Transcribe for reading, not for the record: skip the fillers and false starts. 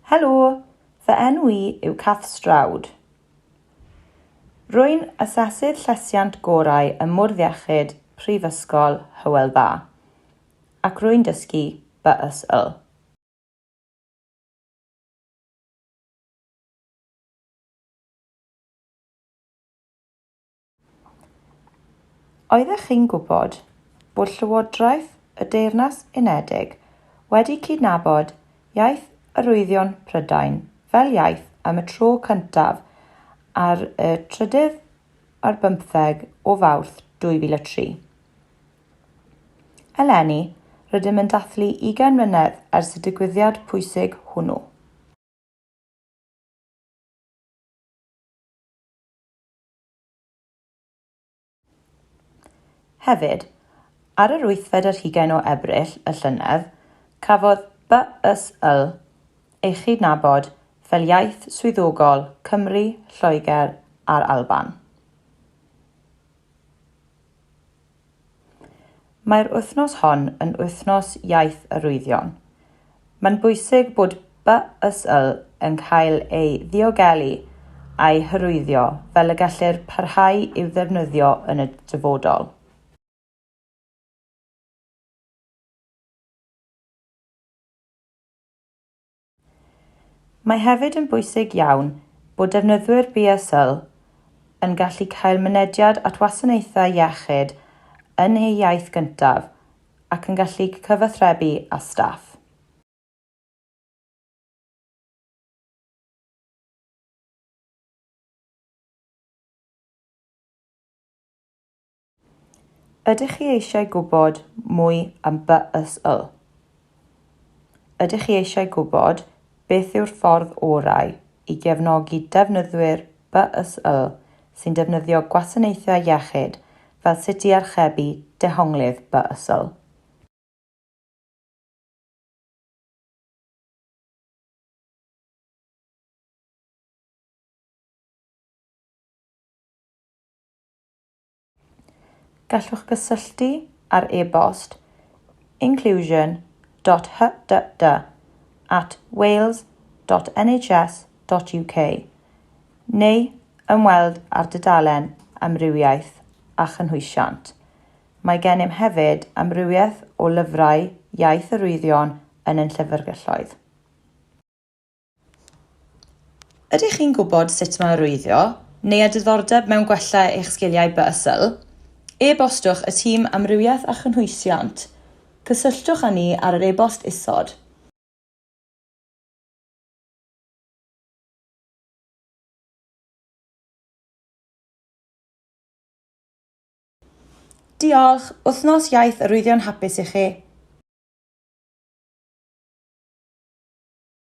Helo, fy enw i yw Cath Stroud. Rwy'n asesydd llesiant gorau ym Mwrdd Iechyd Prifysgol Hywel Dda, ac rwy'n dysgu BSL. Oeddech chi'n gwybod bod Llywodraeth y Deyrnas Unedig wedi cydnabod Iaith Arwyddion Prydain fel iaith am y tro cyntaf ar y 15 o Fawrth 2003? Eleni, rydym yn dathlu 20 mlynedd ers y digwyddiad pwysig hwnnw. Hefyd, ar yr 28 o Ebrill y llynedd, cafodd BSL ei chydnabod fel iaith swyddogol Cymru, Lloegr a'r Alban. Mae'r wythnos hon yn Wythnos Iaith Arwyddion. Mae'n bwysig bod BSL yn cael ei ddiogelu a'i hyrwyddo fel y gellir parhau i'w ddefnyddio yn y dyfodol. Mae hefyd yn bwysig iawn bod defnyddwyr BSL yn gallu cael mynediad at wasanaethau iechyd yn eu iaith gyntaf ac yn gallu cyfathrebu â staff. Ydych chi eisiau gwybod mwy am BSL? Ydych chi eisiau gwybod beth yw'r ffordd orau i gefnogi defnyddwyr BSL sy'n defnyddio gwasanaethau iechyd fel sut i archebu dehonglydd BSL? Gallwch gysylltu ar e-bost inclusion.hdd@wales.nhs.uk neu ymweld â'r dudalen Amrywiaeth a Chynhwysiant. Mae gennym hefyd amrywiaeth o lyfrau iaith arwyddion yn ein llyfrgelloedd. Ydych chi'n gwybod sut mae arwyddio, neu â diddordeb mewn gwella eich sgiliau BSL? E-bostiwch y tîm Amrywiaeth a Chynhwysiant. Cysylltwch â ni ar yr e-bost isod. Diolch! Wythnos Iaith Arwyddion hapus i chi!